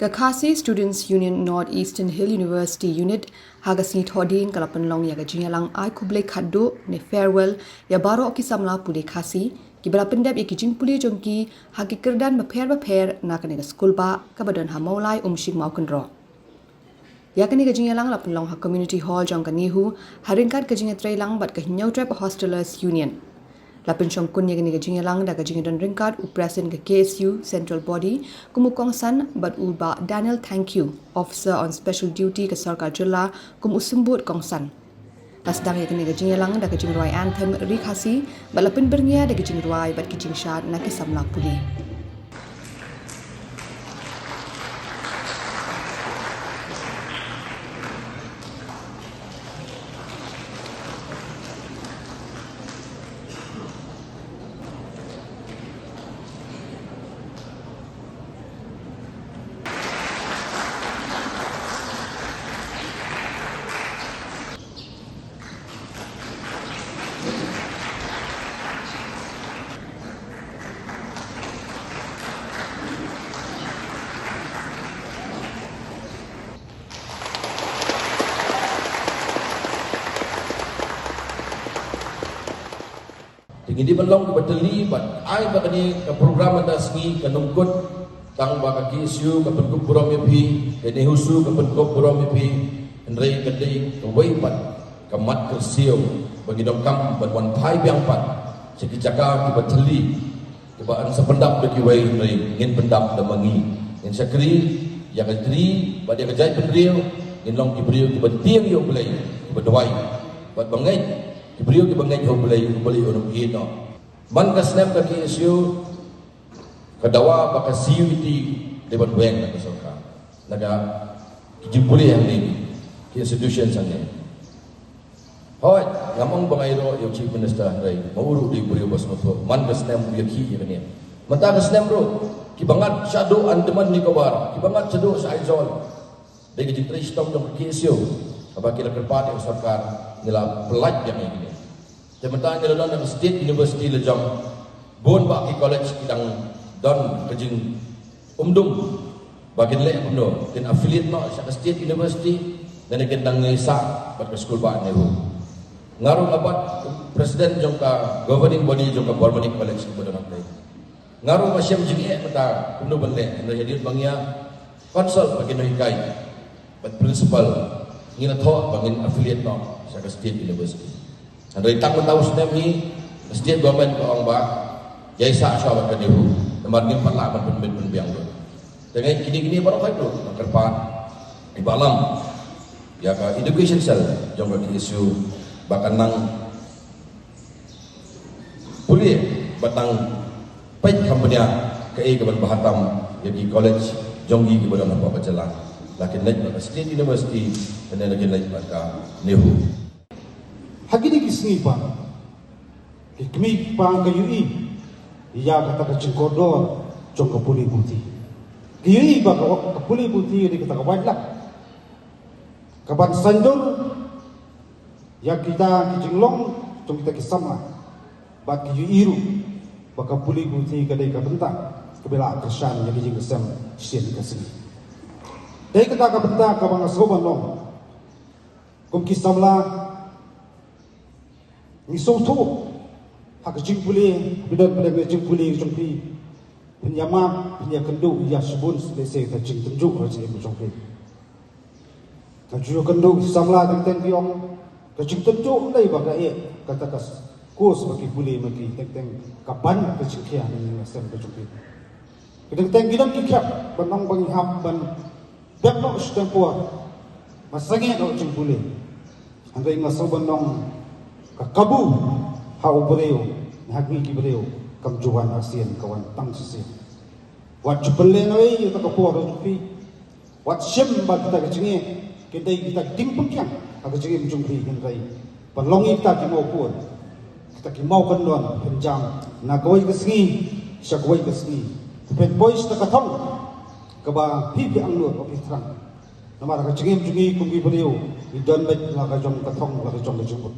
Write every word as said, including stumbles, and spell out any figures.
Ka Khasi Students Union North Eastern Hill University Unit ha ka sngi Thohdieng ka la pynlong ïa ka jingïalang ai khublei khatduh ne farewell ïa baroh ki samla pule Khasi kiba la pyndep ïa ki jingpule jong ki ha ki kyrdan bapher bapher na kane ka skulbah kaba don ha Mawlai Umshing Mawkynroh. Ïa kane ka jingïalang la pynlong ha Community Hall jong ka NEHU ha ryngkat ka jingïatreilang bad ka Hynñiewtrep Hostelers Union. La pynshongkun ïa kane ka jingïalang da ka jingdon ryngkat u President ka K S U Central Body kum u kongsan bad u Bah Daniel Thangkhiew, Officer on Special Duty ka Sorkar Jylla kum u symbud kongsan. La sdang ïa kane ka jingïalang da ka jingrwai anthem Ri Khasi bad la pynbyrngia da ka jingrwai bad ka jingshad na ki samla pule. Te ngi dei ban long kiba tylli bad ai ba kane ka program mynta sngi kan ym kut tang ba ka K S U ka pynkup burom ïa phi, ka NEHUSU ka pynkup burom ïa phi, hynrei ka dei kawei pat ka mat kyrsiew ba ngi donkam ban wan phai biang pat sha ki jaka kiba tylli, kiba yn sa pyndap da kiwei, hynrei ngin pyndap da ma ngi. Ngin shakri ïa ka ri bad ïa ka jaitbynriew, ngin long ki briew kiba tieng ïa U Blei, kiba duwai bad ba ngeit. Ki briew kiba ngeit ha U Blei, U Blei un ym ïehnoh. Man ka snem ka K S U ka dawa ba ka C U E T dei ban weng na ka sorkar, na ka ki jingpule hangne, ki institution hangne. Hooid, ngam ong ba nga ïaroh ïa u Chief Minister, hynrei ma u ruh dei u briew ba sngewthuh. Man ka snem u ïakhih ïa kane. Mynta ka snem ruh, kiba ngat shaduh Andaman Nicobar, kiba ngat shaduh sha Aizawl, dei ka jingtrei shitom jong ka K S U kaba ki la kyrpad ïa ka sorkar, ngi la pyllait biang ïa kine. Te mynta ngi la don ka State University la jong, bun bah ki college ki dang don ka jingumdum ba kin leh kumno, kin affiliate noh sha ka State University, lane kin dang ïaisah bad ka skulbah NEHU. Nga ruh nga bat president jong ka governing body jong ka Bormani College kaba don hangne. Nga ruh nga shem jingeh mynta kumno ban leh, hynrei hadien ba ngi ïa consult bad ki nonghikai bad principal, ngi la thoh ba ngin affiliate noh sha ka State University. Hynrei tang mynta u snem hi ka State Government ka ong ba ïaisah shuwa bad ka NEHU, namar ngim pat lah ban pynbit pynbiang ruh. Te nga ngeit kine kine baroh hi ruh nga kyrpad, i Bah Lam, ïa ka Education Cell jong ka K S U ba kan nang pule bad nang peit kham bniah kaei kaban bha tam ïa ki college jong ngi kiba don hapoh ka jylla. La kin leit bad ka State University, lane la kin leit bad ka NEHU. Ha kine ki sngi pat ki kmie ki kpa ka ïohi ïa kata ka jingkordor jong ka pule puthi. Ki ïohi ba ka, ka pule puthi ka dei kata ka waitlak kaban saiñdur ïa kita ki jinglong jong kita ki samla. Bad ki ïohi ruh ba ka pule puthi ka dei ka bynta kaba la kyrshan ïa ki jingkyrshan shisien ka sngi. Dei kata ka bynta kaba nga sngewbha ban long. Kum ki samla ngi sngewthuh ha ka jingpule, phi don pdeng ka jingpule jong phi, phin ïa map, phin ïa kynduh ïa shibun lehse ka jingtynjuh ha ka jingim jong phi. Ka ju ïa kynduh ki samla teng teng ki ong, Ka jingtynjuh ym dei ba ka eh kata ka course ba ki pule ma ki, teng teng ka ban ka jingkhia na ïing la sem ka jong ki. Ki teng teng ki don ki khep ban ong ban hap ban beh noh shiteng por, ba sangeh noh jingpule. Hynrei nga sngew ban ong ka kabu ha u briew ne ha ngi ki briew kam ju wan arsien, ka wan tang shisien. Wat ju pynleh nawei ïa kata ka por jong phi. Wat shim ba kita ki jingeh ki dei kita ki jingpynkhiang ha ka jingim jong phi, hynrei pynlong ïa kita ki mawkhun, kita ki mawkyndon, pynjam na kawei ka sngi sha kawei ka sngi, pynpoi sha ka thong kaba phi phi angnud ba phi thrang. Namar ka jingim jong ngi kum ki briew ngi don beit la ka jong ka thong, la ka jong ka jingmut.